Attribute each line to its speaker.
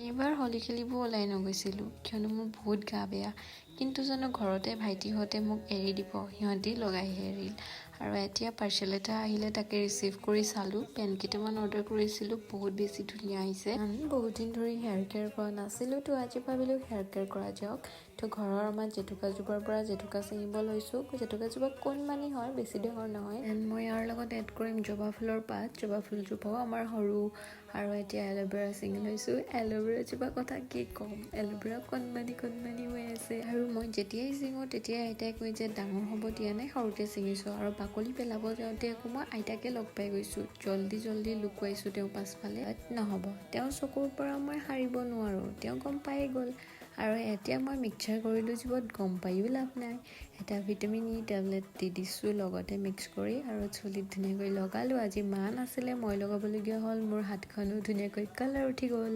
Speaker 1: এইবাৰ হোলী খেলিব ওলাই নগৈছিলোঁ, কিয়নো মোৰ বহুত গা বেয়া। কিন্তু জানো ঘৰতে ভাইটিহঁতে মোক এৰি দিব? সিহঁতি লগাইহে এৰিল। আৰু এতিয়া পাৰ্চেল এটা আহিলে, তাকে ৰিচিভ কৰি চালোঁ। পেণ্ট কেইটামান অৰ্ডাৰ কৰিছিলোঁ, বহুত বেছি ধুনীয়া আহিছে। বহুত দিন ধৰি হেয়াৰ কেয়াৰ কৰা নাছিলোঁ, তো আজি ভাবিলোঁ হেয়াৰ কেয়াৰ কৰা যাওক। তো ঘৰৰ আমাৰ জেতুকাজোপাৰ পৰা জেতুকা ছিঙিব লৈছোঁ। জেতুকাজোপা কণমানি হয়, বেছি ডাঙৰ নহয়। এণ্ড মই ইয়াৰ লগত এড কৰিম জবা ফুলৰ পাত। জবা ফুলজোপাও আমাৰ সৰু। আৰু এতিয়া এল'ভেৰা ছিঙি লৈছোঁ। এল'ভেৰা জোপা কথা কি ক'ম, এল'ভেৰা কণমানি কণমানি হৈ আছে। আৰু মই যেতিয়াই ছিঙো, তেতিয়াই আইতাই কয় যে ডাঙৰ হ'ব দিয়া নাই, সৰুতে ছিঙিছোঁ। আৰু বাকলি পেলাব যাওঁতে আকৌ মই আইতাকে লগ পাই গৈছোঁ। জল্দি জল্দি লুকুৱাইছোঁ তেওঁ পাছফালে। নহ'ব, তেওঁৰ চকুৰ পৰা মই সাৰিব নোৱাৰোঁ, তেওঁ গম পায়ে গ'ল। আৰু এতিয়া মই মিক্সাৰ কৰিলোঁ জীৱত, গম পায়ো লাভ নাই। এটা ভিটামিন ই টেবলেট দি দিছোঁ লগতে মিক্স কৰি আৰু চুলিত ধুনীয়াকৈ লগালোঁ। আজি মা নাছিলে, মই লগাবলগীয়া হ'ল। মোৰ হাতখনো ধুনীয়াকৈ কালাৰ উঠি গ'ল।